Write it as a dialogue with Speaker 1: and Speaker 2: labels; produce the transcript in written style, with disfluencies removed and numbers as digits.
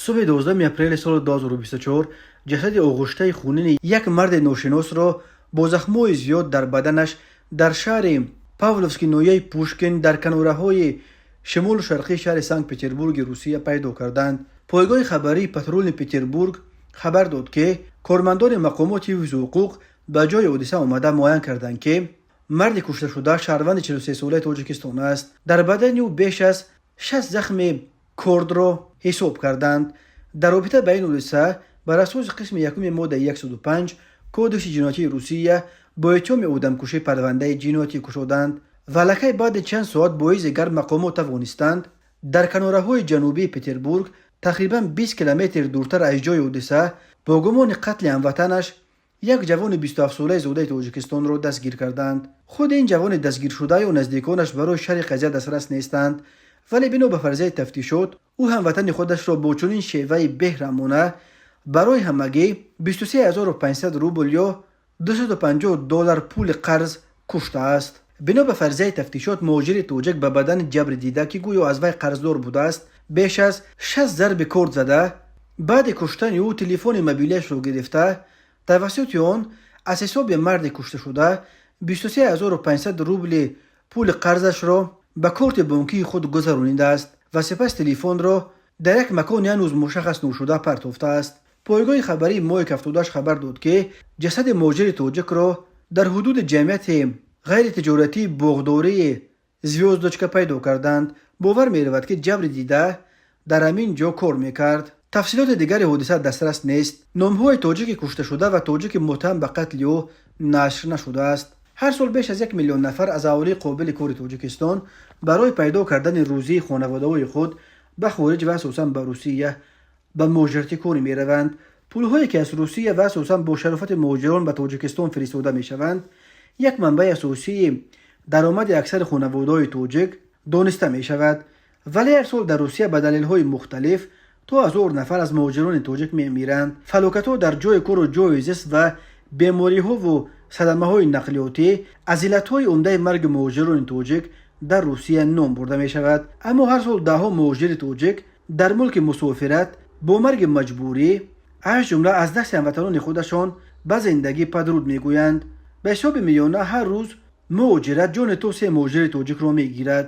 Speaker 1: Субҳи 12 апрели соли 2024 ҷасади оғуштаи хунини як марди ношиносро бо захмҳои зиёд дар баданаш дар шаҳри Павловски ноҳияи Пушкин дар канораҳои шимолу шарқии шаҳри Санкт-Петербурги Русия пайдо карданд. Пойгоҳи хабарии «Патрульный Петербург» хабар дод, ки кормандони мақомоти ҳифзи ҳуқуқ ба ҷои ҳодиса омада муайян карданд, ки марди кушташуда шаҳрванди 43-солаи Тоҷикистон аст. Дар бадани ӯ беш аз 60 захми кордро ҳисоб карданд. Дар робита ба ин ҳодиса бар асоси қисми якуми моддаи 105 Кодекси ҷиноятии Русия бо иттиҳоми одамкушӣ парвандаи ҷиноятӣ кушоданд. Ва аллакай баъди чанд соат бо изи гарм мақомот тавонистанд дар канораҳои ҷанубии Петербург, тақрибан 20 километр дуртар аз ҷои ҳодиса, бо гумони қатли ҳамватанаш як ҷавони 27-солаи зодаи Тоҷикистонро дастгир карданд. Худи ин ҷавони дастгиршуда ё наздиконаш барои шарҳи қазия дастрас нестанд, вале бино ба фарзияи тафтишот, ӯ ҳамватани худашро бо чунин шеваи беҳрамона барои ҳамагӣ 23 500 рубл ё 250 доллар пули қарз куштааст. Бино ба фарзияи тафтишот, муҳоҷири тоҷик ба бадани ҷабри дида, ки гӯё аз вай қарздор будааст, беш аз 60 зарби корд зада, баъди куштани ӯ телефони мобилиашро гирифта, тавассути он аз ҳисоби марди кушташуда 23 500 рубли пули қарзашро ба корти бонкии худ гузаронидааст ва сипас телефонро дар як макони ҳанӯз мушаххас ношуда партофтааст. Пойгоҳи хабарии «Мои 78» хабар дод, ки ҷасади муҳоҷири тоҷикро дар ҳудуди ҷамъияти ғайритиҷоратии боғдории «Звёздочка» пайдо карданд. Бовар меравад, ки ҷабри дида дар ҳамин ҷо кор мекард. Тафсилоти дигари ҳодиса дастрас нест. Номҳои тоҷики кушташуда ва тоҷики муттаҳам ба қатли ӯ нашр нашудааст. Ҳар сол беш аз 1 миллион нафар аз аҳолии қобили кори Тоҷикистон барои пайдо кардани рӯзии хонаводаҳои худ ба хориҷ ва асосан ба Русия ба муҳоҷирати корӣ мераванд. Пулҳое, ки аз Русия ва асосан бо шарофати муҳоҷирон ба Тоҷикистон фиристода мешаванд, як манбаи асосии даромади аксари хонаводаҳои тоҷик дониста мешавад. Вале ҳар сол дар Русия ба далелҳои мухталиф то ҳазор нафар аз муҳоҷирони тоҷик мемиранд. Фалокатҳо дар ҷои кору ҷои зист ва бемориҳову садамаҳои нақлиётӣ аз иллатҳои умдаи марги муҳоҷирони тоҷик дар Русия ном бурда мешавад. Аммо ҳар сол даҳҳо муҳоҷири тоҷик дар мулки мусофират бо марги маҷбурӣ, аз ҷумла аз дасти ҳамватанони худашон, ба зиндагӣ падруд мегӯянд. Ба ҳисоби миёна ҳар рӯз муҳоҷират ҷони то се муҳоҷири тоҷикро мегирад.